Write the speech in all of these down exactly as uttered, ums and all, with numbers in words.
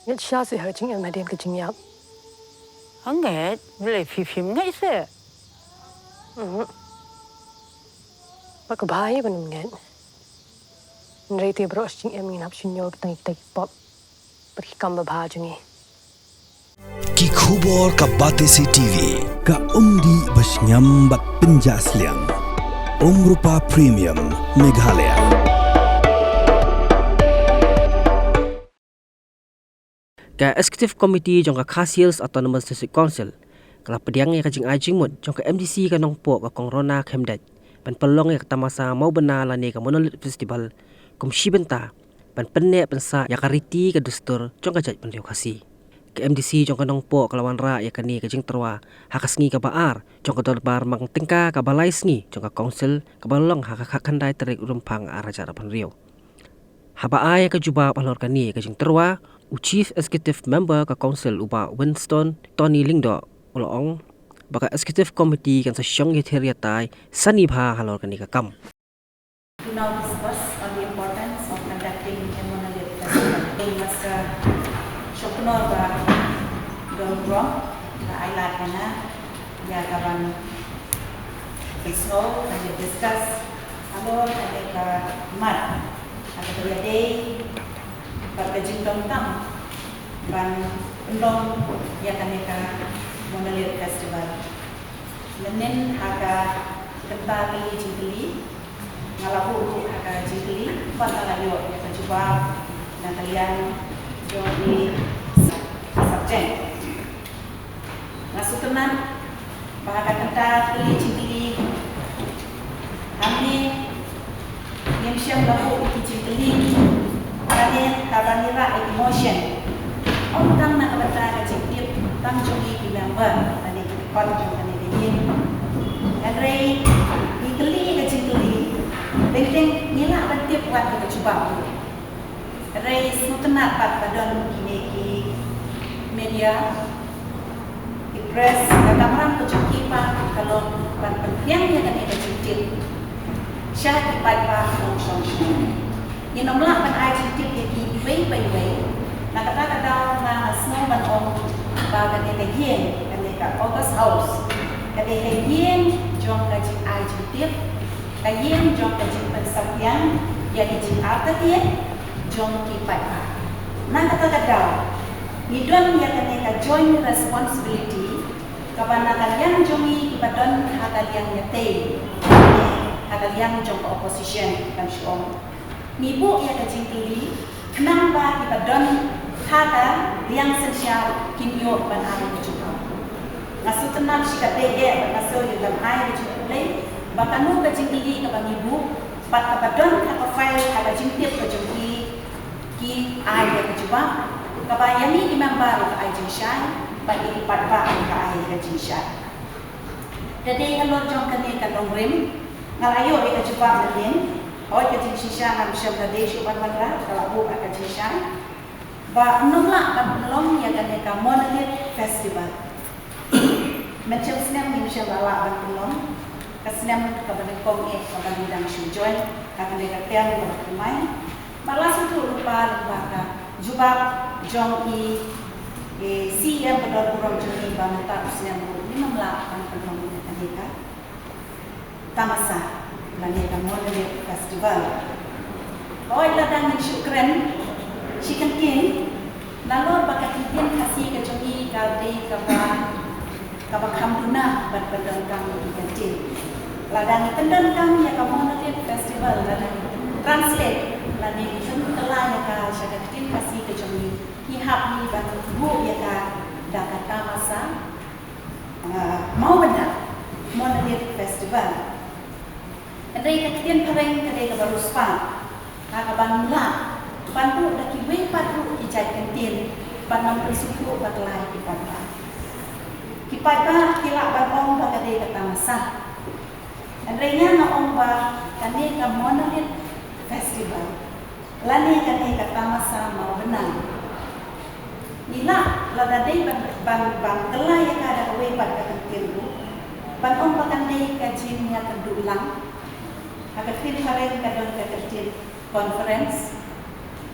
Ngeit shisha seh ha ka jingim hadien ka jingïap. Hangne, balei phi phim ngeit seh? Mhm. Ba ka bha hi ban ym ngeit. Hynrei te baroh shi jingim ngin hap shim ïa ki tang ki pop bad ki kam babha jong ngi. Ki khubor ka Batesi TV, ka umdih ba shngiam bad pynjah sliang. Umrupa Premium, Meghalaya. Ka Executive Committee jong ka Khasi Hills Autonomous District Council ka la pdiang ïa ka jingai jingmut jong ka MDC ka Nongpoh ka Kong Rona Khymdeit ban pynlong ïa ka tamasa Mawbynna lane ka Monolith Festival kum shi bynta ban pynneh pynsah ïa ka riti ka dustur jong ka jaitbynriew Khasi. Ka MDC jong ka Nongpoh ka la wanrah ïa kane ka jingtyrwa ha ka sngi kaba ar jong ka dorbar mang tyngka kaba lai sngi jong ka Council kaba long ha ka khatkhyndai tarik u Rymphang arhajar arphew hynriew. Haba ai ïa ka jubab halor kane ka jingtyrwa, u Chief Executive Member ka Council u Bah Winston Tony Lyngdoh u la ong ba ka Executive Committee kan sa shong ïathir ïatai sani bha halor kane ka kam. To now discuss on the importance of conducting a Monolith Festival. Ringmaster Shoknor ba don burom ba ai lad ïa nga ïa ka ban pynsngew, ka ban discuss halor kane ka mat, ha kaba ïadei bad ka jingdonkam ban pynlong ïa kane ka Monolith Festival. Mynnin ha ka bynta kylli jingkylli, nga la buh ruh ha ka jingkylli bad nga la ïoh ïa ka jubab na ka liang jong i sub-, subject. Nga sngewtynnat ba ha ka bynta kylli jingkylli, hangne ngim shym la buh ïa ki jingkylli lane kaba ngi rah ïa ki motion. Ym tang na ka bynta ka jingtip tang jong ngi ki member lane ki dkhot jong kane ka ïing. Hynrei ngi kylli ïa ka jingkylli, teng teng ngi lah ban tip wat ïa ka jubab. Hynrei sngewtynnat pat ba don kine ki media, ki press, ka kamram ka jong ki pat ka long ban pynphriang ïa kane ka jingtip sha ki paidbah nongshong shnong. Ngin ym lah ban ai jingtip ïa ki iwei pa iwei. Na kata ka daw nga, nga sngew ban ong ba kane ka ïing, kane ka August House, kane ka ïing jong ka jingai jingtip, ka ïing jong ka jingpynsaphriang ïa ki jingartatien jong ki paidbah. Na kata ka daw ngi don ïa kane ka joint responsibility kaba na ka liang jong ngi kiba don ha ka liang ïatei, ha ka liang jong ka opposition, kan shu ong. Ngi buh ïa ka jingkylli khnang ba kiba don ha ka liang synshar kin ïoh ban ai ka jubab. Nga sngewtynnat shikatdei eh ba nga sngew ïa ka jingkylli ba kano ka jingkylli kaba ngi buh bad kaba don ha ka file, ha ka jingtip ka jong ki, ki ai ïa ka jubab, kaba ïa ngi ki member ka ai jingshai bad ïa ki paidbah ka ai ïa ka jingshai. Da dei halor jong kane ka nongrim, nga la ïoh ïa ka jubab mynnin. Hooid, ka jingshisha ngam shym la dei shuh ban wanrah, ka la buh ha ka jingshai ba ngim lah ban pynlong ïa kane ka Monolith Festival. Mynshem snem ngim shym la lah ban pynlong. Ka snem kaba nyngkong eh kaba ngi dang shu join ha kane ka term kaba thymmai. Ba la sngewthuh lypa lyngba ka jubab jong i, i CEM ba don burom jong ngi ba mynta u snem ruh ngim lah ban pynlong ïa kane ka tamasa lane ka Monolith Festival. Hooid, lada ngin shu kren shi kyntien nalor ba ka ktien Khasi ka jong ngi ka dei kaba, kaba kham duna ban pyndonkam ïa ki kyntien. Lada ngi pyndonkam ïa ka Monolith Festival, lada ngi translate lane ngi pynkylla ïa ka sha ka ktien Khasi ka jong ngi, ngi hap ngi ban buh ïa ka da ka tamasa, ah, Mawbynna, Monolith Festival. Hynrei ka ktien phareng ka dei kaba riewspah, ha kaba ngim lah ban buh da kiwei pat ruh ki jait kyntien ban ym pynsngewthuh bakla ïa ki paidbah. Ki paidbah ki lah ban ong ba ka dei ka tamasa. Hynrei nga nga ong ba kane ka Monolith Festival lane kane ka tamasa Mawbynna, ngi lah lada dei ban, ban, ban kylla ïa ka da kawei pat ka kyntien ruh, ban ong ba kan dei ka jingïakynduh lang. Ha ka ktien phareng ka don ka kyntien conference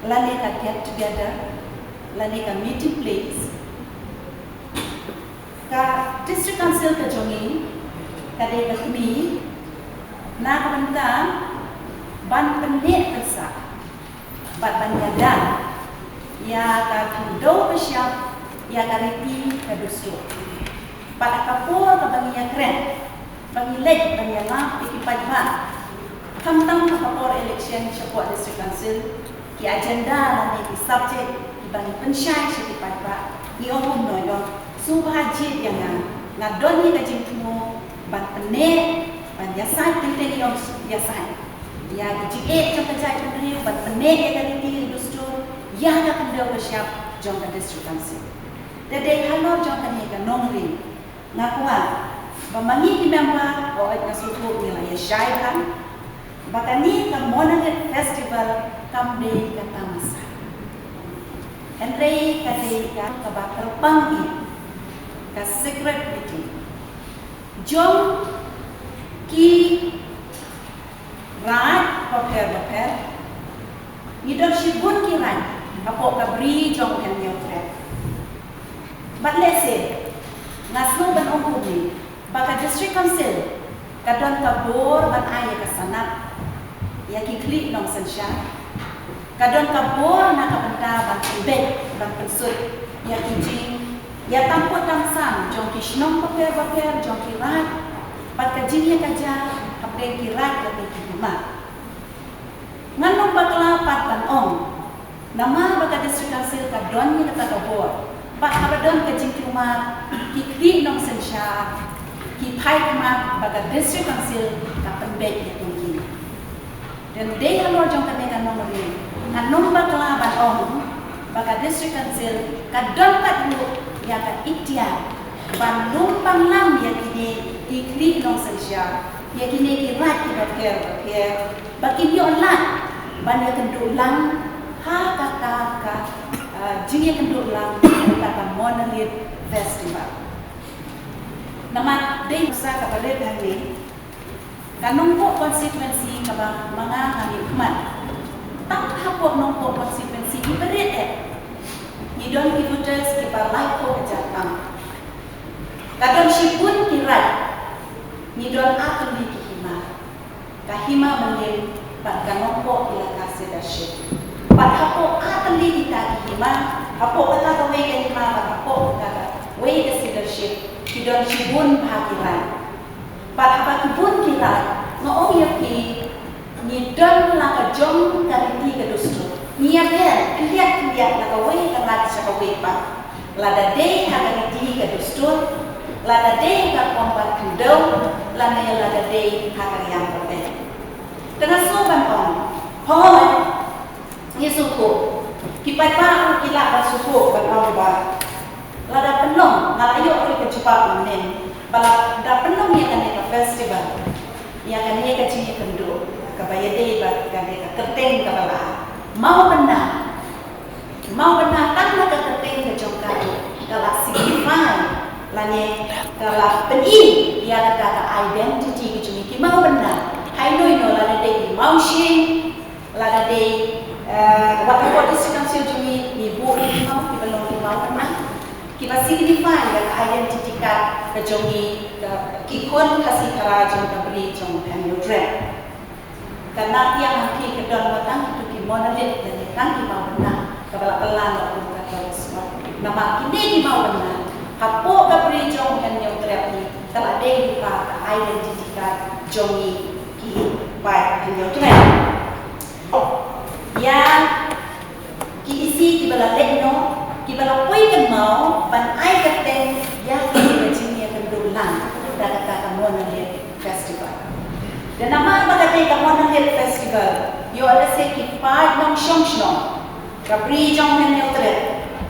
lane ka get together. lane ka meeting place, ka District Council ka jong ngi ka dei ka kmie na ka bynta ban pynneh pynsah bad ban ïada ïa ka khyndew ka shyiap, ïa ka riti ka dustur. Bad ha ka por kaba ngi ïakren, ba ngi leit ban ïalap ïa ki paidbah, khamtam ha ka por election shapoh District Council, ki agenda lane ki subject kiba ngi pynshai sha ki paidbah, ngi ong kumno, ngi ong sngewbha jied ïa nga, nga don ïa ka jingthmu ban pynneh, ban ïasaid, teng teng ngi ong ïasaid ïa ki jingeh jong ka jaitbynriew, ban pynneh ïa ka riti ka dustur, ïa ka khyndew ka shyiap jong ka District Council. Te dei halor jong kane ka nongrim, nga kwah ba ma ngi ki member, hooid, nga sngewthuh ngi la ïashai bha ba kane ka Monolith Festival kam dei ka tamasa, hynrei ka dei ka kaba kyrpang, ka secret meeting jong ki raid bapher bapher. Ngi don shibun ki raid hapoh ka bri jong u Hynñiewtrep. Bad lehse nga sngew ban ong kumne ba ka District Council ka don ka bor ban ai ïa ka sanad ïa ki khlieh nongsynshar. Ka don ka bor na ka bynta ban pynbeit, ban pynsut ïa ki jingïatam pud tam sam jong ki shnong bapher bapher, jong ki raid, bad ka jingïakajia hapdeng ki raid bad ki hima. Ngan ym bakla pat ban ong, namar ba ka District Council ka don ïa kata ka bor, bad haba don ka jingkulmar, ki khlieh nongsynshar ki phai khmat ba ka District Council ka pynbeit ïa kine. Te dei halor jong kane ka nongrim, ngan ym bakla ban ong ba ka District Council ka don pat ruh ïa ka iktiar ban lum ban lam ïa kine ki khlieh nongsynshar, ïa kine ki raid kiba pher bapher, ba kin ïoh lad ban ïakynduh lang ha kata ka, ah, jingïakynduh lang kata ka Monolith Festival. Namar dei sa kaba rit hangne, ka Nongpoh constituency kaba ma nga nga mihkhmat. Tang hapoh Nongpoh constituency ngi barit eh, ngi don ki voters kiba laiphew hajar tam. Ka don shibun ki raid, ngi don artylli ki hima. Ka hima Mylliem bad ka Nongpoh Elaka Cedarship. Bad hapoh artylli kita ki hima, hapoh kata kawei ka hima bad hapoh kata kawei ka Cedarship, ki don shibun bha ki raid. Bad haba ki bun ki raid, nga ong ïa phi, ngi don la ka jong ka riti ka dustur. Ngi ïapher khyndiat khyndiat na kawei ka raid sha kawei pat. Lada dei ha ka riti ka dustur, lada dei ka rukom ban khyndew, lane lada dei ha ka riam ka beit. Te nga sngewbha ban ong, hooid, ngi sngewthuh. Ki paidbah ruh ki lah ban sngewthuh ban ong ba lada pynlong, nga la ïoh ruh ka jubab mynnin, ba lada pynlong ïa kane ka festival, ïa kane ka jingïakynduh kaba ïadei bad kane ka kyrteng kaba la ai, mawbynna, mawbynna tang na ka kyrteng ka jong ka ruh ka la signify lane ka la pyni ïa kata ka identity ka jong ngi ki mawbynna. Haino ino, lada dei i mawshyieng, lada dei, eh, wat hapoh District Council jong ngi, ngi buh ïa ki maw kiba long ki mawbynna, kiba signify ïa ka identity card ka jong ngi, ka, ki khun Khasi Khara jong ka bri jong Hynñiewtrep. Ka Nongpoh District ka don ma tang kito ki monolith lane tang ki mawbynna kaba la pynlong la kum ka tourist spot. Namar kine ki mawbynna hapoh ka bri jong Hynñiewtrep ngi ka la dei lypa ka identity card jong ngi ki paid Hynñiewtrep. Ïa ki isi kiba la leh noh, kiba la poi kynmaw ban ai kyrteng ïa kane ka jingïakynduh lang da kata ka Monolith Festival. Te namar ba ka dei ka Monolith Festival, ïoh lehse ki paid nongshong shnong ka bri jong Hynñiewtrep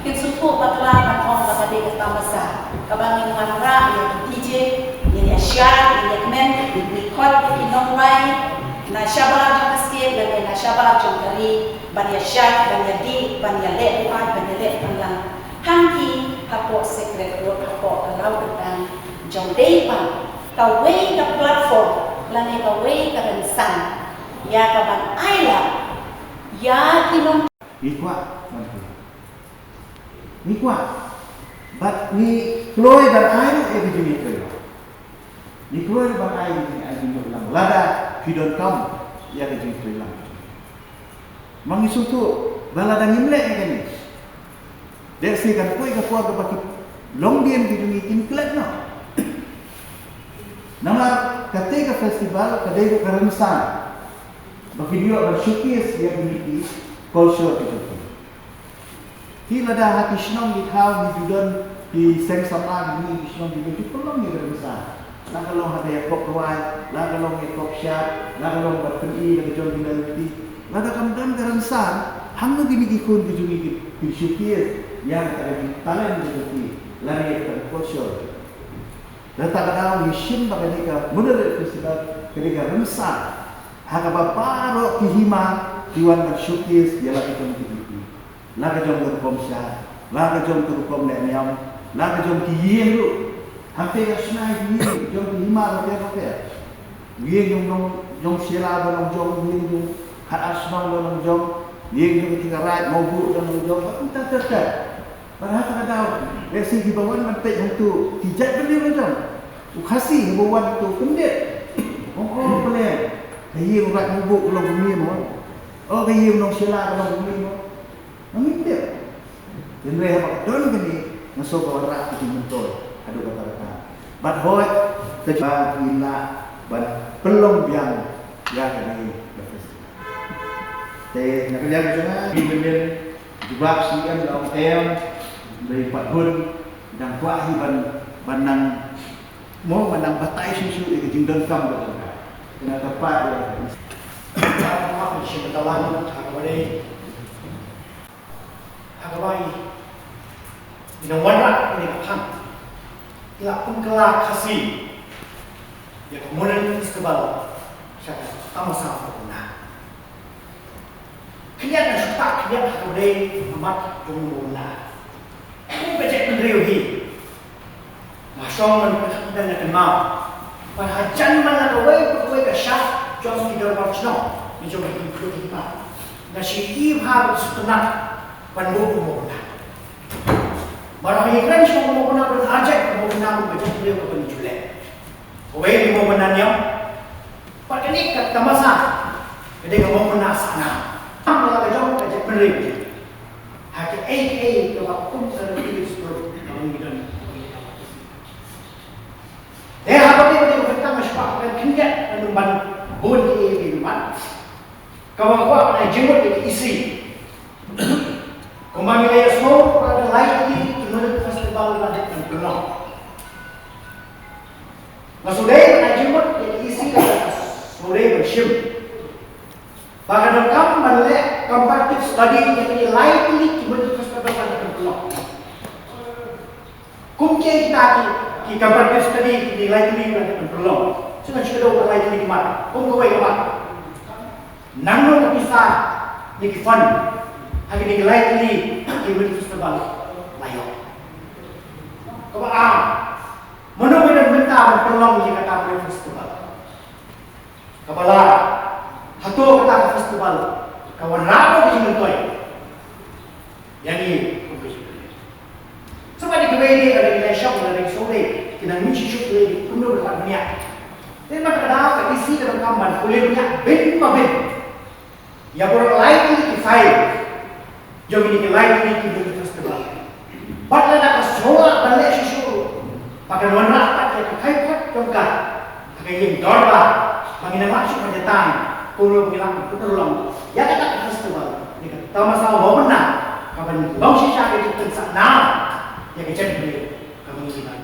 kin sngewthuh bakla ban ong ba ka dei ka tamasa kaba ngin wanrah ïa ki D J, ngin ïa shad, ngin ïa kmen, ngin ïa khot ïa ki nongrwai na shabar jong ka state lane na shabar jong ka ri, ban ïa shad, ban ïa dih, ban ïa leh paid, ban ïa leh pynlang. Hangtei hapoh Sacred Road, hapoh ka Lawkyrtang jong dei pat kawei ka platform lane kawei ka rynsan ïa ka ban ai lad ïa ki nong. Ngi kwah ban phi. Ngi kwah. Bad ngi kloi ban ai ruh ïa ka jingïatreilang. Ngi kloi ban ai, ngi ai jingïatreilang lada phi donkam ïa ka jingïatreilang. Ma ngi sngewthuh ba lada ngim leh ïa kane, lehse kan poi ka por kaba ki longdien ki jong ngi kin klet noh. Namar kata ka festival ka dei ka rynsan ba kin ïoh ban showcase ïa kine ki culture ki jong ki. Ki lada ha ki shnong ki thaw ngi ju don ki seng samla, ki shnong ki ju pynlong ïa ka rynsan. La ka long ha ka ïakop rwai, la ka long ïakop shad, la ka long ban pyni la ka jong ki lynti. Lada kam don ka rynsan, hangno kine ki khun ki jong ngi kin showcase ïa ka jong ki talent ki jong ki, lane ïa ka culture. Kata ka daw ngi shim ba kane ka Mundri Rit Festival ka dei ka rynsan ha kaba baroh ki hima ki wan ban showcase ïa la ka jong ki lynti. La ka jong ka rukom shad, la ka jong ka rukom leh niam, la ka jong ki ïing ruh. Hangtei ka shna ki ïing jong ki hima ruh ka ruh ka. Ïing jong nong jong Shela ba nong jong, ïing jong Khatar Shnong ba nong jong, ïing jong ki Raid Mawbuh ba nong jong, ba kumta ter ter. Bad ha kata ka daw, lehse kiba wan ban peit hangto ki jaitbynriew la jong. U Khasi haba wan hangto kyndit. Ong, oh, pynlong. Ka ïing u Raid Mawbuh ka long kumne mo. Oh, ka ïing u nong Shela ka long kumne mo. Ngim tip. Hynrei haba ka don kane nga sngew ba wanrah ka jingmyntoi haduh katta katta. Bad hooid ka jingmyntoi ban pynlong biang ïa kane ka festival. Te na ka liang jong nga, ki mynnin jubab C M la ong em, dei pat hun, dang kwah hi ban, ban nang mo, ban nang batai shuh shuh ïa ka jingdonkam ka jong ka. Kane ka pat ïa ka. Ka pat ïa ka. Ha kaba i, i nang wanrah ïa ka phang, i la pynkylla Khasi ïa ka Mundri Festival sha ka tamasa Mawbynna. Khyndiat na shu tah khyndiat ha kaba dei ka mat jong u Mawbynna. Kum ka jaitbynriew hi, nga shong man ka kynmaw na kynmaw. Ban hajan man na kawei pa kawei ka shap jong ki dorbar shnong, ki jong ki kynthei ki pa, nga shu ïohi bha ban sngewtynnat ban buh u Mawbynna. Baroh ngi kren sha u Mawbynna ban arjait u Mawbynna ban ka jaitbynriew kaba ngi ju leh. Kawei ka Mawbynna niam. Pat kane ka tamasa ka dei ka Mawbynna sahnam. Am la ka jong ka jaitbynriew. Ha kaei kaei kaba kum ka ri Khrist ruh kaba ngi don. Te ha kaba ïa kaba ïa ka tang shuwa ka khyndiat ka num ban bun ki ïa ki ban. Kaba kwah ban ai jingmut ïa ki E C. Kumba ngi la ïa sngew ba ka lai tylli ki Mundri Rit Festival la dep ban pynlong. Nga shu dei ban ai jingmut ïa ki E C, nga shu dei ban shim ba ka donkam ban leh comparative study ïa ki lai tylli ki Mundri Rit Festival la dep ban pynlong. Kum kiei kita ki, ki comparative study, ki lai tylli ki la dep ban pynlong. Shu ngan shu kdew ka lai tylli ki mat. Kum kawei ka mat, nangno ka pisa ne ki fund ha kine ki lai tylli ki Mundri Festival la ïoh? Kaba ar, mano ba don bynta ban pynlong ïa kata ka Mundri Festival? Kaba lai, hato kata ka festival ka wanrah ka jingmyntoi ïa ngi kum ka jingmyntoi? Sngewbha ïa kiwei de, lada ki la shong, lada ki shong de, ki nang mih shuh shuh, ki kumno ban bniah. Te na kata ka daw ka E C ka donkam ban pule bniah beiñ pa beiñ ïa baroh lai tylli ki file jong kine ki lai tylli ki Mundri Festival. Bad lada ka sngewbha ban leh shuh shuh, ba kan wanrah pat ïa ka khaïi phet jong ka ha ka ïing dorbar, ba ngin nang lap shuh ban ïa tang kumno ba ngin lah ban pynurlong ïa kata ka festival, ïa ka tamasa Mawbynna, kaban long shisha ka jingpynsah nam ïa ka jaitbynriew kaba ngi don.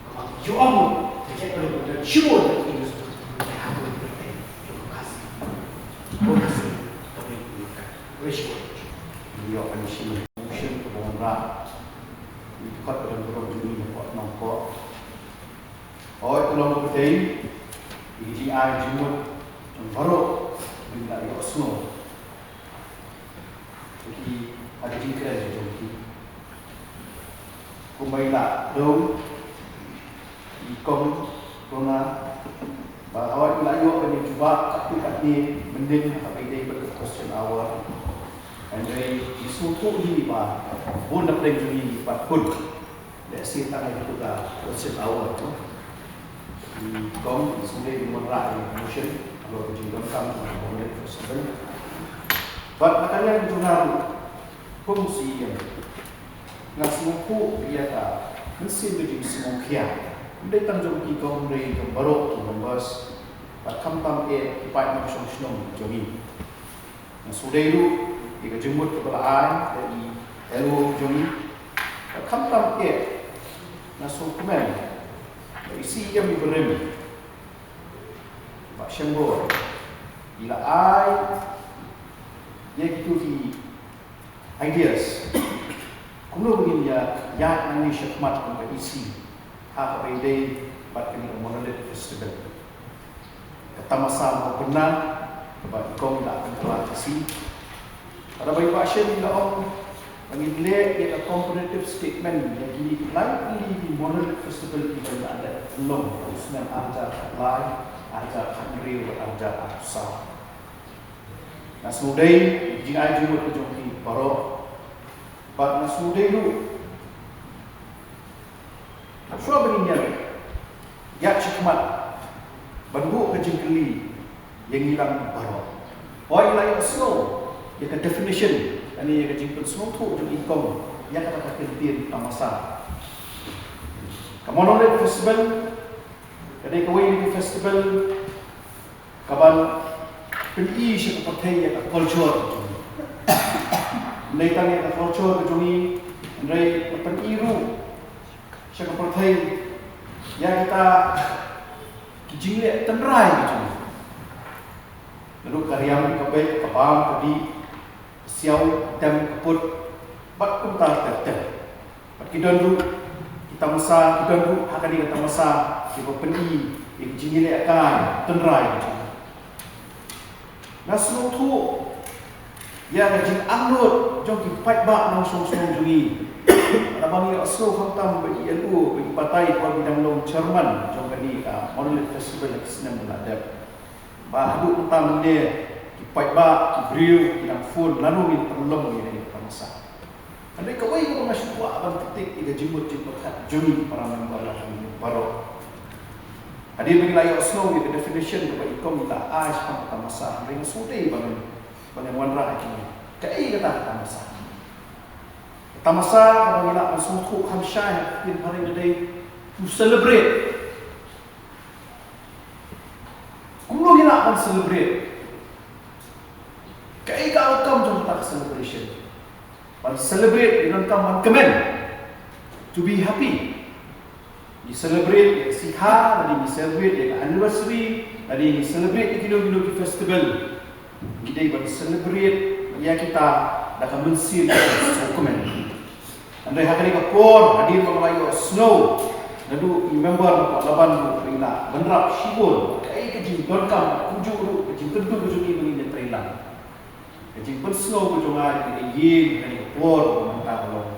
Kaba ju ong ka jaitbynriew ba don shuh ïa ka industry. Ïa ka Khasi, ka Khasi, ka Khasi. Ïoh ban shim motion kaba wanrah ïa ki kot ba don baroh jong ngi na pdeng Nongpoh. Hooid, ka long kaba dei ïa ka jingai jingmut jong baroh ba ngi la ïohsngew ïa ki ha ka jingkren jong ki. Kumba i la dei i kong Rona, ba hooid i la ïoh ban ïa jubab katto katne mynnin ha kaba ïadei bad ka question hour. Ka Hynrei ngi sngewthuh hi ba bun na pdeng jong ngi pat khun. Lehse tang ïa kata ka question hour, no? Ki kong, ngi sngewdei ban wanrah ïa ka motion halor ka jingdonkam jong ka Monolith Festival. Bad na ka liang jong nga ruh, kum u CEM, nga sngewthuh ïa ka mynsiem ka jingsngewkhia, ym dei tang jong ki kong, hynrei jong baroh ki members, bad khamtam eh ki paid nongshong shnong jong ngi. Nga sngewdei ruh ïa ka jingmut kaba la ai da i LO jong ngi. Bad khamtam eh, nga sngewkmen ba i CEM ibarim, Bah Shangbor, i la ai ïa kito ki ideas kumno ba ngin ïa ïaid nangne shakhmat kum ka EC ha kaba ïadei bad kane ka Monolith Festival. Ka tamasa mawpynna kaba i kong i la pynkylla shisha. Lada ba i Bah Shem i la ong ba ngin leh ïa ka comparative statement ïa kine ki lai tylli ki Monolith Festival kiba la dep pynlong ha u snem arhajar khatlai, arhajar khathynriew bad arhajar arphew saw. Nga sngewdei ïa ka jingai jingmut ka jong phi baroh. Bad nga sngewdei ruh shuwa ba ngin ïaid shakhmat ban buh ka jingkylli ïa ngi lang baroh. Hooid, ngi la ïohsngew ïa ka definition lane ïa ka jingpynsngewthuh jong i kong ïa kata ka kyntien tamasa. Ka Monolith Festival ka dei kawei na ki festival kaban pyni sha ka pyrthei ïa ka culture ka jong ngi. Ym dei tang ïa ka culture ka jong ngi, hynrei ka pyni ruh sha ka pyrthei ïa kita ki jingleh tynrai ka jong ngi. Naduh ka riam, ka beit, ka bam, ka dih, ka siaw, ka tem, ka put, bad kumta ter ter. Bad ki don ruh ki tamasa, ki don ruh ha kane ka tamasa kiba pyni ïa ki jingïalehkai tynrai jong ngi. Nga sngewthuh ïa ka jingangnud jong ki paidbah nongshong shnong jong ngi. Lada ba ngi ïohsngew khamtam ba i LO, ba i batai, ba i dang long chairman jong kane ka Monolith Festival ha ki snem ba la dep. Ba haduh mynta mynne ki paidbah, ki briew ki dang phone, lano ngin pynlong ïa kane ka tamasa. Hynrei kawei kaba nga shu kwah ban ktik ïa ka jingmut jingpyrkhat jong ngi para member lane baroh. Hadien ba ngi la ïohsngew ïa ka definition kaba i kong i la ai shaphang ka tamasa, hynrei nga sngewdei ba ngan, ba ngan wanrah ïa kine. Kaei kata ka tamasa? Ka tamasa kaba ngi lah ban sngewthuh kham shai ha ka ktien phareng ka dei to celebrate. Kumno ngi lah ban celebrate? Kaei ka outcome jong kata ka celebration? Ban celebrate ngi donkam ban kmen, to be happy. Ngi celebrate ïa ka sikha, lane ngi celebrate ïa ka anniversary, lane ngi celebrate ïa kino kino ki festival. Ngi dei ban celebrate ïa kita da ka mynsiem ka sngewkmen. Hynrei ha kane ka por, hadien ba nga la ïohsngew naduh i member na Port Laban ruh ba i la bynrap shibun, kaei ka jingdonkam, kumjuh ruh ka jingkyntu ka jong i ba ngin ïatreilang. Ka jingpynsngew ka jong nga ka dei ïa kane ka por ba mynta ka long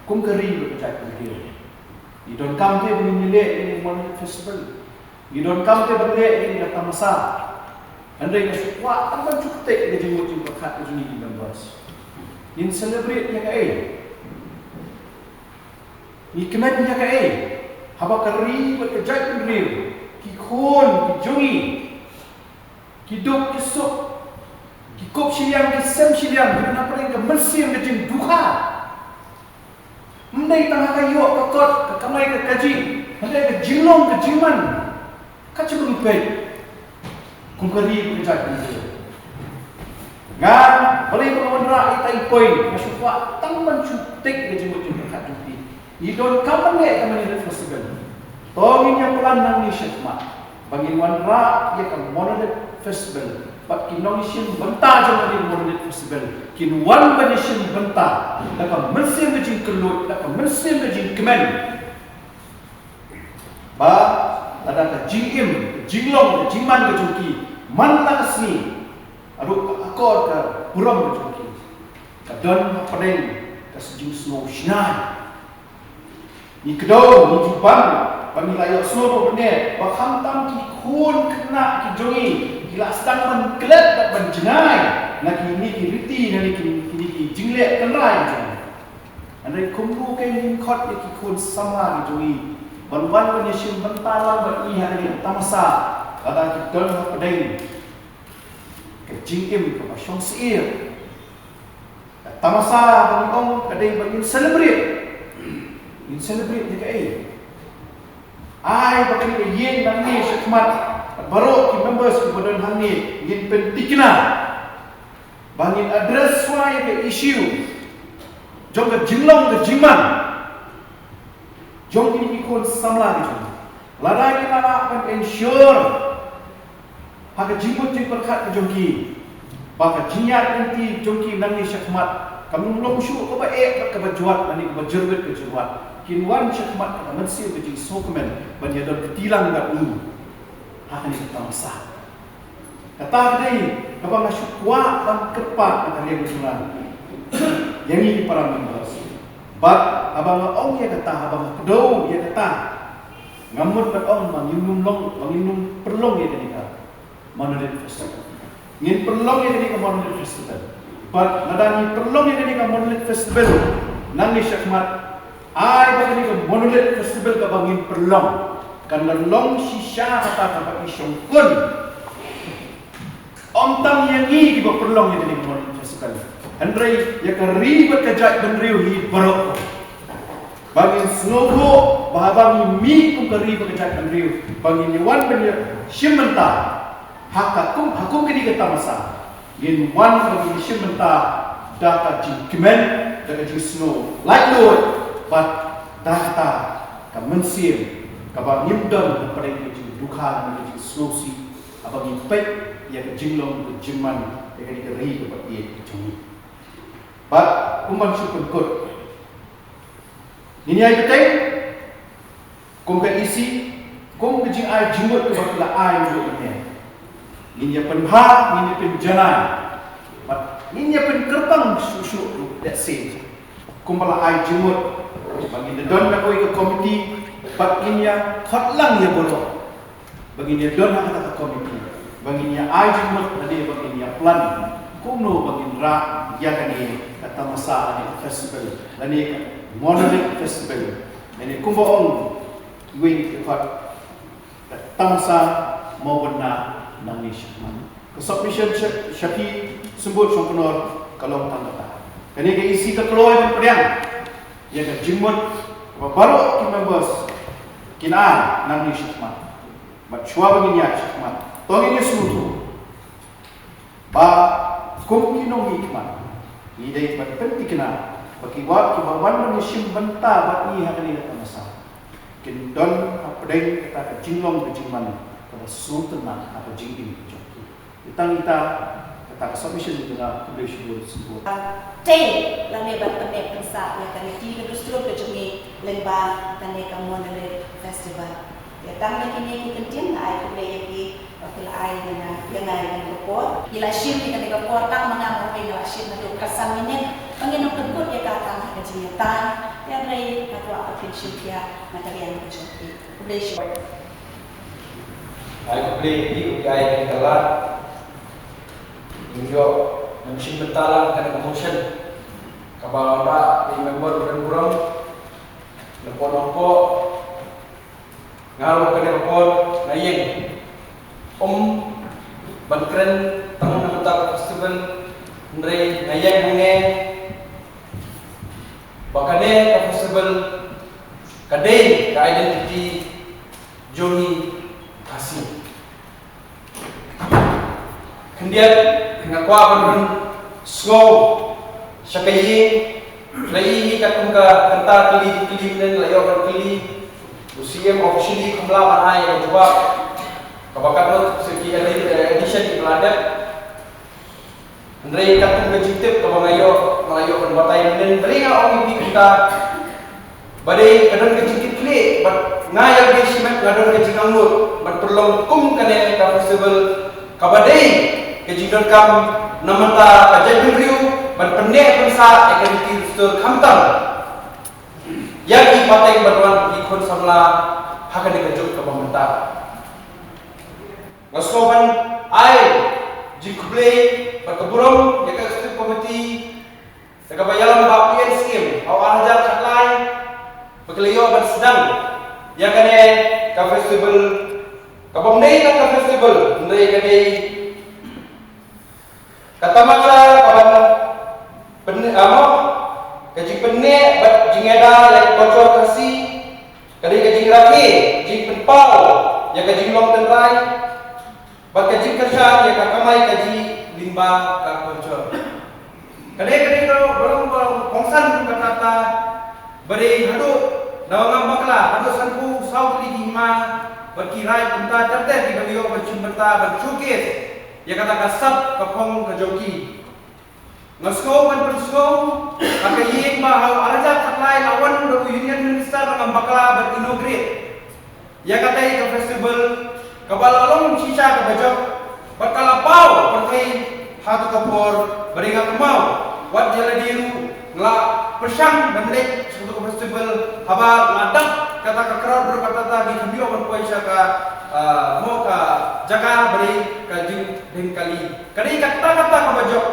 kum ka ri bad ka jaitbynriew. Ngi donkam te ba ngin ïaleh ïa kane ka Monolith Festival? Ngi donkam te ban leh ïa kane ka tamasa? Hynrei nga shu kwah tang ban shu ktik ïa ka jingmut jingpyrkhat ka jong ngi ki members. Ngin celebrate ïa kaei? Ngi kmen ïa kaei? Haba ka ri bad ka jaitbynriew, ki khun ki jong ngi, ki duk ki suk, ki kup shiliang ki sem shiliang, ki don hapdeng ka mynsiem ka jingdukha. Ym dei tang ha ka ïoh ka kot, ka kamai ka kajih, hynrei ka jinglong ka jingman. Ka jingpeit kum ka ri ka jaitbynriew. Nga, balei ba nga wanrah ïa ita i point, nga shu kwah tang ban shu ktik ïa ka jingmut jingpyrkhat jong phi. Ngi donkam ban leh ïa ka Monolith Festival? To ngin ïa plan nangne shakhmat ba ngin wanrah ïa ka Monolith Festival, bad ki nongshim bynta jong ka Monolith Festival kin wan ban ïashim bynta da ka mynsiem ka jingkylluid, da ka mynsiem ka jingkmen. Ba lada ka jingim, ka jinglong, ka jingman ka jong ki man la ka sngi, haduh ka akor ka burom ka jong ki, ka don hapdeng ka jingsngew shngaiñ. Ngi kdew, ngi ju ban ba ngi la ïohsngew ba bniat ba khamtam ki khun khynnah ki jong ngi ki la sdang ban klet bad ban jngai. Na kine ki riti, na kine ki, kine ki jingleh tynrai jong ngi. Hynrei kumno kein ngin khot ïa ki khun samla ki jong ngi ban wan ban ïashim bynta lang bad ngi ha kane ka tamasa, lada ki don hapdeng ka jingim kaba shong syier. Ka tamasa ba ngi ong ka dei ba ngin celebrate. Ngin celebrate ïa kaei? Ai ba kane ka ïing nangne shakhmat, baroh ki members kiba don hangne ngin pynthikna ba ngin address shuwa ïa ka issue jong ka jinglong ka jingman jong kine ki khun samla ki jong ngi. Lada ngi la lah ban ensure ha ka jingmut jingpyrkhat ka jong ki ba ka jingïaid lynti jong ki nangne shakhmat kam long shuh kaba eh bad kaba jwat lane kaba jyrwit ka jyrwat, kin wan shakhmat ka mynsiem ka jingsngewkmen ban ïadon kti lang bad ngi ha kane ka tamasa. Kata ka dei kaba nga shu kwah ban kyrpad na ka liang jong nga ïa ngi ki para members. Bad haba nga ong ïa kata, haba nga kdew ïa kata, nga mut ban ong ba ngin nym long, ba ngin nym pynlong ïa kane ka Monolith Festival. Ngin pynlong ïa kane ka Monolith Festival. Bad lada ngi pynlong ïa kane ka Monolith Festival nangne shakhmat, ai ba kane ka Monolith Festival kaba ngin pynlong kan da long shisha kata kaba i shongkun. Ym tang ïa ngi kiba pynlong ïa kane ka Monolith Festival, hynrei ïa ka ri bad ka jaitbynriew hi baroh. Ba ngin sngewthuh ba haba ngi mih kum ka ri bad ka jaitbynriew, ba ngin ïa wan ban ïashim bynta ha ka kum, ha kum kane ka tamasa, ngin wan ban ïashim bynta da ka jingkmen, da ka jingsngew laitluid, bad da kata ka mynsiem kaba ngim don hapdeng ka jingdukha, ka jingsngewsih, haba ngi peit ïa ka jinglong ka jingman ïa kane ka ri kaba ïeit ka jong ngi. Bad kum ban shu pynkut, ngin ïai bteng kum ka E C, kum ka jingai jingmut kaba ki la ai ruh mynne. Ngin ïa pynbha, ngin ïa pynjanai, bad ngin ïa pynkyrpang shuh shuh ruh lehse kumba la ai jingmut ba ngin da don na kawei ka komiti, bad ngin ïa khot lang ïa baroh ba ngin ïa don ha kata ka komiti, ba ngin ïa ai jingmut lane ba ngin ïa plan kumno ba ngin rah ïa kane ka tamasa lane ka festival lane ka Monolith Festival lane kumba ong iwei i dkhot, ka tamasa mawbynna nangne shakhmat. Ka submission sha, sha phi Symbud Shongknor ka long tang kata. Kane ka E C ka kloi ban pdiang ïa ka jingmut ba baroh ki members kin ai nangne shakhmat. Bad shuwa ba ngin ïaid shakhmat, to ngin ïa sngewthuh ba kum ki nongmihkhmat, ngi dei ban pynthikna ba ki wa, kiba wan ban ïashim bynta bad ngi ha kane ka tamasa kin don hapdeng kata ka jinglong ka jingman kaba sngewtynnat ha ka jingim ka jong ki. Tang ita kata ka submission jong nga. Khublei shibun, shibun. Tei lane ban pynneh pynsah ïa ka riti ka dustur ka jong ngi lyngba kane ka Monolith Festival. Ïa tang da kine ki kyntien nga ai khublei ïa phi ba phi la ai ïa nga, ïa nga ïa kane ka por. Ngi la shim ïa kane ka por tang ma nga marwei nga la shim naduh khatsan minit ba ngin ym pynkut ïa ka tang ha ka jingïatai. Hynrei nga kwah ba phin shim khia na ka liang ka jong phi. Khublei shibun. Ai khublei ïa phi, khublei ïa ka lad. Ngin ïoh nang shim bynta lang kane ka motion kaba wanrah da i member u Rynburom. Napoh napoh nga ruh kane ka por nga ïeng, ym ban kren tang na ka bynta ka festival, hynrei nga ïeng hangne ba kane ka festival ka dei ka identity jong ngi Khasi. Khyndiat nga kwah ban pynsngew sha ka ïing, la ïohi katkum ka kynta kylli kylli mynne, la ïoh ban kylli, u C M officially kam lah ban ai ka jubab kaba katno sa ki edi-, edition kiba la dep. Hynrei katkum ka jingtip kaba nga ïoh, nga la ïoh ban batai mynne, hynrei nga ong ïa phi kumta ba dei ka don ka jingkitkhlieh, bad nga ïa ka dei shimet nga don ka jingangnud ban pynlong kum kane ka festival kaba dei ka jingdonkam na bynta ka jaitbynriew ban pynneh pynsah ïa ka riti dustur khamtam ïa ki pateng ban wan ki khun samla ha kane ka juk kaba mynta. Nga sngewbha ban ai Jingkhublei bad ka burom ïa ka Executive Committee da kaba ïalam ba P N C M ha u ar hajar khatlai ba ki la ïoh ban sdang ïa kane ka festival. Kaba ym dei tang ka festival, hynrei ka dei ka tamasha kaban pyn, ah, mo, ka jingpynneh bad jingïada ïa ka culture Khasi, ka dei ka jingrakhe, jingpynpaw ïa ka jinglong tynrai bad ka jingkyrshan ïa ka kamai kajih lyngba ka culture. Ka dei, ka dei ka long, ka long, ka long kongsan kata kata ba dei haduh, na ngam bakla, haduh sanphew saw tylli ki hima bad ki raid bynta ter ter kiba ïoh ban shim bynta ban showcase ïa kata ka sap ka phong ka jong ki. Nga sngew ban pynsngew ha ka ïing ba ha u ar hajar khatlai la wan da u Union Minister, ngam bakla, ban inaugurate ïa katei ka festival kaba la long shisha kaba jop bad ka la paw pyrthei ha tu ka por. Ba dei, nga kynmaw wat ïa lade ruh nga la pyrshang ban leit sha tu ka festival, haba la dap kata ka crowd ruh kata kata, ngi khlem ïoh ban poi sha ka, ah, mo, ka jaka ba dei ka jingdeng kali. Ka dei kata kata kaba jop.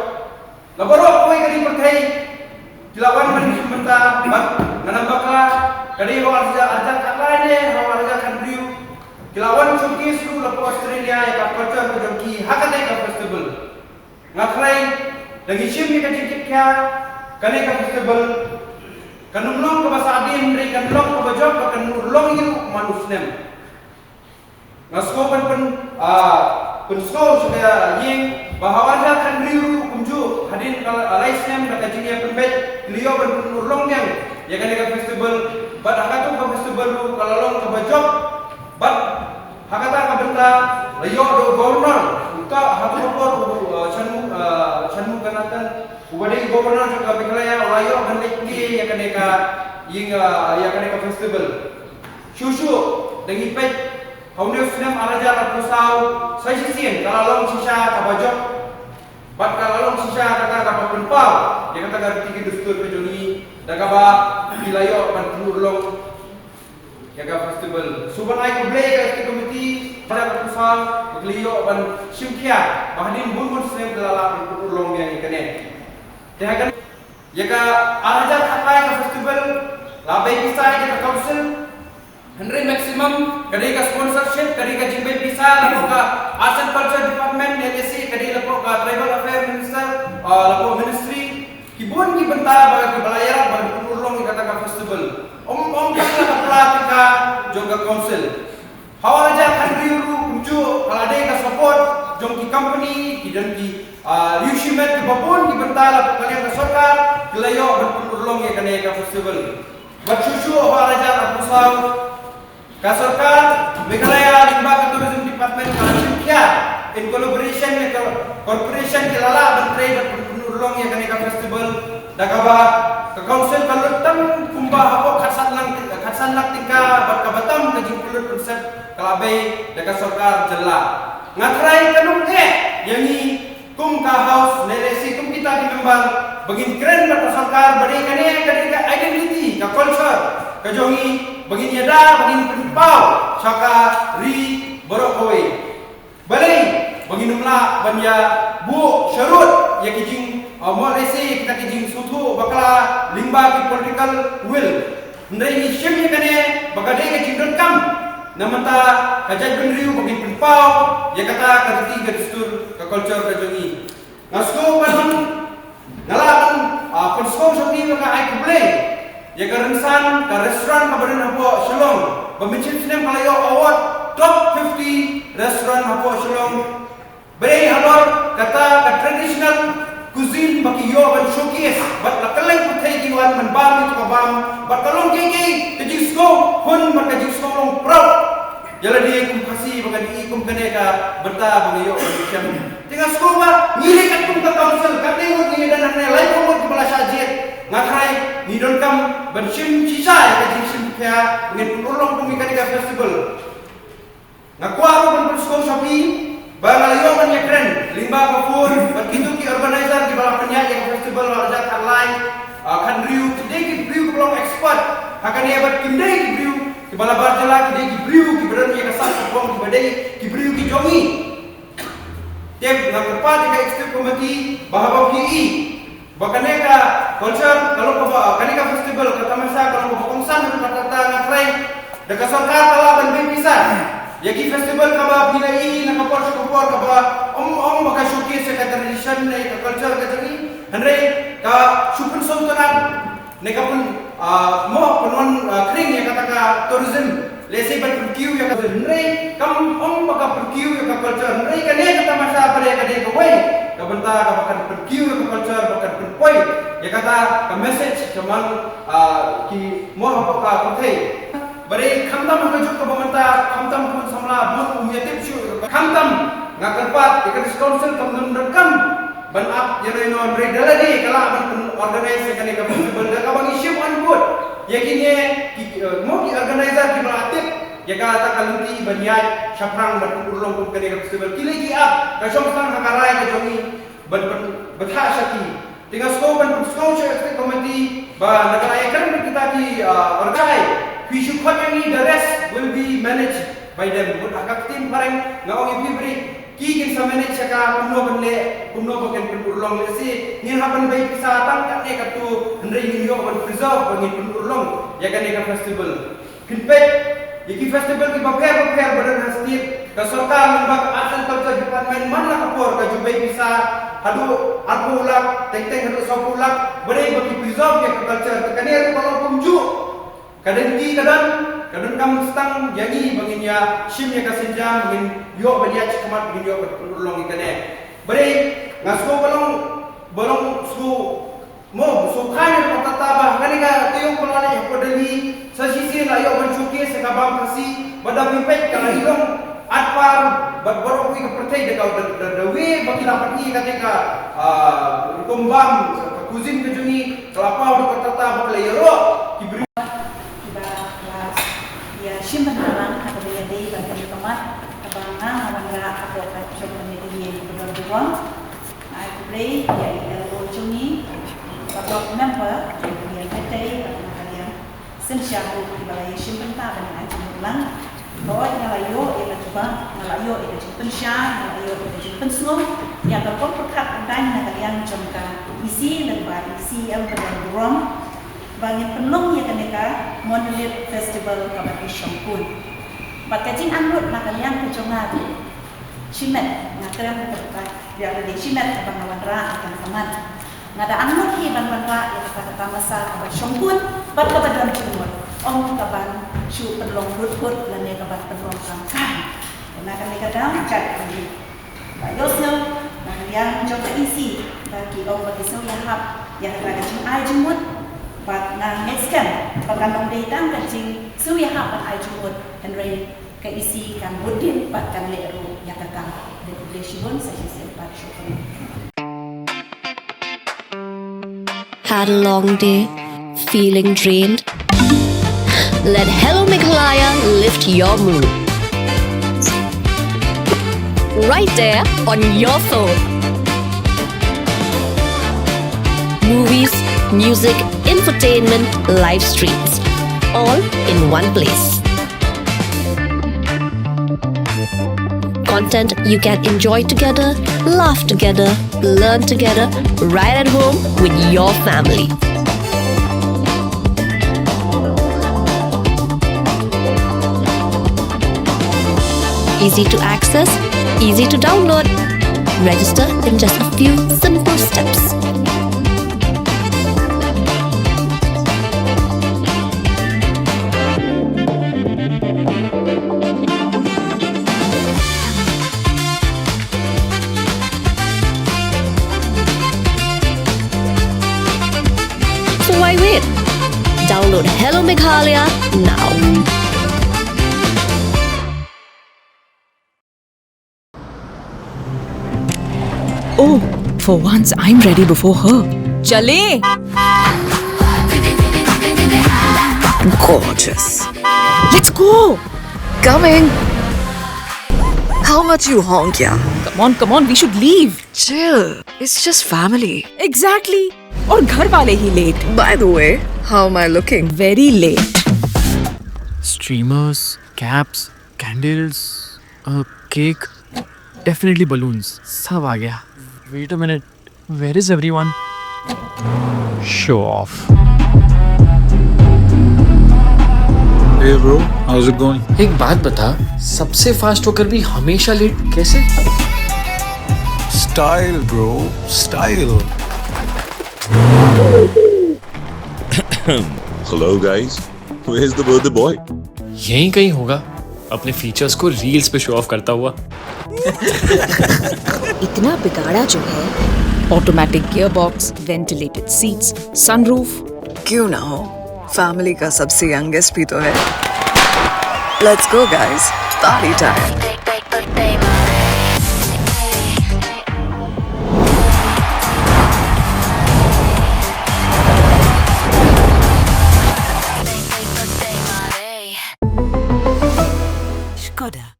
La baroh kawei ka ri pyrthei ki la wan ban shim bynta bad, ngam bakla, ka dei ha u ar hajar, ar hajar khatlai ne ha u ar hajar khathynriew, ki la wan showcase ruh la pdeng Australia ïa ka culture ka jong ki ha katei ka festival. Nga kyrpad, da ngi shim ïa ka jingkitkhia, kane ka festival kan ym long kaba sahdien, hynrei kan long kaba jop bad kan urlong ïa u man u snem. Nga sngew ban pyn, ah, pynsngew sha ka ïing ba ha u ar hajar khathynriew ruh kumjuh, hadien ka, ah, lai snem da ka jingïapynbeit, ki la ïoh ban pynurlong biang ïa kane ka festival. Bad ha katu ka festival ruh ka la long kaba jop. Bad ha kata ka bynta la ïoh da u Governor, uta ha katu ka por u, ah, Shanmu, ah, Shanmuganathan, uba dei u Governor jong ka Meghalaya, u la ïoh ban leit plie ïa kane ka ïing, ah, ïa kane ka festival. Shuh shuh da ngi peit, ha une u snem ar hajar arphew saw, sa shisien ka la long shisha kaba jop bad ka la long shisha kata kaba pynpaw ïa kata ka riti ka dustur ka jong ngi, da kaba ki la ïoh ban pynurlong ïa ka festival. Shu ban ai khublei ïa ka committee, ar hajar arphew saw, ba ki la ïoh ban shim khia ba hadien bun bun snem ki la lah ban pynurlong ïa kane. Te ha kane, ïa ka ar hajar khatlai ka festival la bei pisa ïa ka council. Hynrei maximum ka dei ka sponsorship, ka dei ka jingbei pisa, la ka Arts and Culture Department, L A C, ka dei la ka Tribal Affairs Minister, ah, la ka Ministry. Ki bun ki bynta ba ki ba la ïarap ban pynurlong ïa kata ka festival. Ym, ym tang la ka pla tyngka jong ka council. Ha u ar hajar khathynriew ruh kumjuh, ka la dei ka support jong ki company, ki don ki, ah, riewshimet kiba bun ki bynta la ka liang ka sorkar, ki la ïoh ban pynurlong ïa kane ka festival. Bad shuh shuh ha u ar hajar arphew saw, ka sorkar Meghalaya lyngba ka Tourism Department ka la shim khia in collaboration ne ka corporation ki la lah ban trei bad pynurlong ïa kane ka festival, da kaba ka council ka lut tang kumba hapoh khatsan lak, khatsan lak tyngka bad kaba tam ka jingpynlut pynsep ka la bei da ka sorkar jylla. Nga kyrpad, kan ym eh ïa ngi kum ka House ne lehse kum kita ki member ba ngin kren bad ka sorkar ba dei kane ka dei ka identity, ka culture ka jong ngi, ba ngin ïada, ba ngin pynpaw sha ka ri baroh kawei. Balei ba ngin ym lah ban ïa buh sharud ïa ki jing, ah, mo lehse kita ki jingsngewthuh bakla lyngba ki political will. Hynrei ngi shim ïa kane ba ka dei ka jingdonkam na bynta ka jaitbynriew ba ngin pynpaw ïa kata ka riti ka dustur ka culture ka jong ngi. Nga sngew ban, nga lah ban, ah, pynsngew shong ngi ba nga ai khublei ïa ka rynsan ka restaurant kaba don hapoh Shillong ba mynshem snem ka la ïoh award top fifty restaurant hapoh Shillong. Ba dei halor kata ka traditional cuisine ba ki ïoh ban showcase bad la kylleng pyrthei ki wan ban bam ïa ka bam bad ka long kiei kiei ka jingsngew hun bad ka jingsngew long proud ïa lade kum Khasi ba ngi ïoh kum kane ka bynta ba ngi ïoh ban shem. Te nga sngew ba ngi dei katkum ka council, katne ngut ngi dang nangne laiphew ngut kiba la shah jied. Nga kyrpad ngi donkam ban shim shisha ïa ka jingshim khia ba ngin pynurlong kum ïa kane ka festival. Nga kwah ruh ban pynsngew sha phi ba nga la ïoh ban ïakren lyngba ka phone bad kito ki organizer kiba la pynïaid ïa ka festival ha u ar hajar khatlai, ah, khathynriew, ki dei ki briew kiba long expert ha kane bad kim dei ki briew kiba la bar jylla, ki dei ki briew kiba don ïa ka sap ka phong, kiba dei ki briew ki jong ngi. Te nga kyrpad ïa ka executive committee ba haba phi ïohi ba kane ka culture ka long kaba, kane ka festival ka tamasha ka long kaba kongsan, ka kata nga trai da ka sorkar ka lah ban bei pisa ïa ki festival kaba phi la ïohi na ka por sha ka por kaba ong ong ba ka showcase ïa ka tradition ne ka culture ka jong ngi. Hynrei ka shu pynsngewtynnat ne ka pyn, ah, mo pynwan, ah, khring ïa kata ka tourism. Lehse ban pynkiew ïa ka tourism. Hynrei kam ong ba ka pynkiew ïa ka culture. Hynrei kane ka tamasha ba dei ka dei kawei ka bynta kaba kan pynkiew ïa ka culture, ba kan pynpoi ïa kata ka message shaphang, ah, ki mo hapoh ka pyrthei. Ba dei khamtam ha ka juk kaba mynta, khamtam khun samla bun um ïa tip shuh. Khamtam nga kyrpad ïa ka District Council kam don donkam ban ap ïa noi non, hynrei da lade ka lah ban pyn organize ïa kane ka festival da kaba ngi shim on board ïa kine ki, eh, mo ki organizer kiba la tip ïa kata ka lynti ban ïaid shaphrang ban pynurlong kum kane ka festival. Ki leh ki ap, ka shong sdang ha ka rai ka jong ngi ban pyn, bthah sha ki. Te nga sngewbha ban pynsngew sha executive committee ba na ka rai ka kita ki, ah, organize, phi shu khot ïa ngi, the rest will be managed by them. Mut ha ka ktien phareng nga ong ïa phi, briew ki kin sa manage ïa ka kumno ban leh, kumno ba kin pynurlong. Lehse ngin hap ban bei pisa tang katne katto, hynrei ngin ïoh ban preserve ba ngin pynurlong ïa kane ka festival. Phin peit ïa ki festival kiba pher bapher ba don ha state, ka sorkar lyngba ka Arts and Culture Department man la ka por ka ju bei pisa haduh arphew lak, teng teng haduh sawphew lak, ba dei ba ki preserve ïa ka culture. Te kane ruh ka long kumjuh. Ka dei ki ka don, ka donkam stang ïa ngi ba ngin ïa shim ïa ka sienjam, ba ngin ïoh ban ïaid shakhmat, ba ngin ïoh ban pynurlong ïa kane. Ba dei nga sngewbha long, ba long sngewbha mo sngewkha ïa ka kata ba kane ka taïew ba la leit hapoh Delhi, sa shisien la ïoh ban showcase ïa ka bam Khasi, bad da phi peit ka la i long arpar bad baroh kawei ka pyrthei da ka, da, da, da wei ba ki la pyni ïa kata ka, ah, rukom bam, ka cuisine ka jong ngi, ka la paw da ka kata ba ka la ïaroh ki briew. Kiba la ïa shim bynta lang ha kaba ïadei bad kane ka mat kaba nga nga wanrah hapoh ka jong kane ka ïing ba don burom. Nga ai khublei ïa i L O jong ngi, ka block member, ïa ka liang Meitei bad na ka liang Synshar ruh kiba la ïa shim bynta ban ai jingmut lang. Hooid nga la ïoh ïa ka jubab, nga la ïoh ïa ka jingpynshai, nga la ïoh ïa ka jingpynsngew ïa ka rukom pyrkhat kyndain na ka liang jong ka E C lyngba i C E M ba don burom ba ngin pynlong ïa kane ka Monolith Festival kaba ki shongkun. Bad ka jingangnud na ka liang ka jong nga ruh, shimet, nga kren ka kyrpad ïa lade, shimet kaba nga wanrah ïa kane ka mat. Nga da angnud hi ban wanrah ïa kata ka tamasa kaba shongkun bad kaba don jingmut, ym kaban shu pynlong lut kut lane kaban pynlong kam kam. Na kane ka daw jait kane ba ïohsngew na ka liang jong ka E C ba ki ong ba ki sngew ïahap ïa kata ka jingai jingmut. Bad nga ngeit skhem ba kan ym dei tang ka jingsngew ïahap ban ai jingmut, hynrei ka E C kan bud dien bad kan leh ruh ïa kata. Khublei shibun, sa shisien pat, shukran. Had a long day? Feeling drained? Let Hello Meghalaya lift your mood. Right there on your phone. Movies, music, infotainment, live streams, all in one place. Content you can enjoy together, laugh together, learn together, right at home with your family. Easy to access, easy to download. Register in just a few simple steps. So why wait? Download Hello Meghalaya now. Oh, for once I'm ready before her. चलें? Gorgeous. Let's go. Coming. How much you honk, yeah? Come on, come on, we should leave. Chill. It's just family. Exactly. और घर वाले ही late. By the way, how am I looking? Very late. Streamers, caps, candles, a cake. Definitely balloons. सब आ गया. Wait a minute. Where is everyone? Show off. Hey bro, how's it going? एक बात बता, सबसे फास्ट होकर भी हमेशा लेट कैसे? Style, bro, style. Hello, guys. Where's the birthday boy? यहीं कहीं होगा, अपने फीचर्स को रील्स पे शो ऑफ करता हुआ. इतना बिगाड़ा जो है. Automatic gearbox, ventilated seats, sunroof. क्यों ना हो, फैमिली का सबसे यंगेस्ट भी तो है. Let's go guys, party time. Skoda.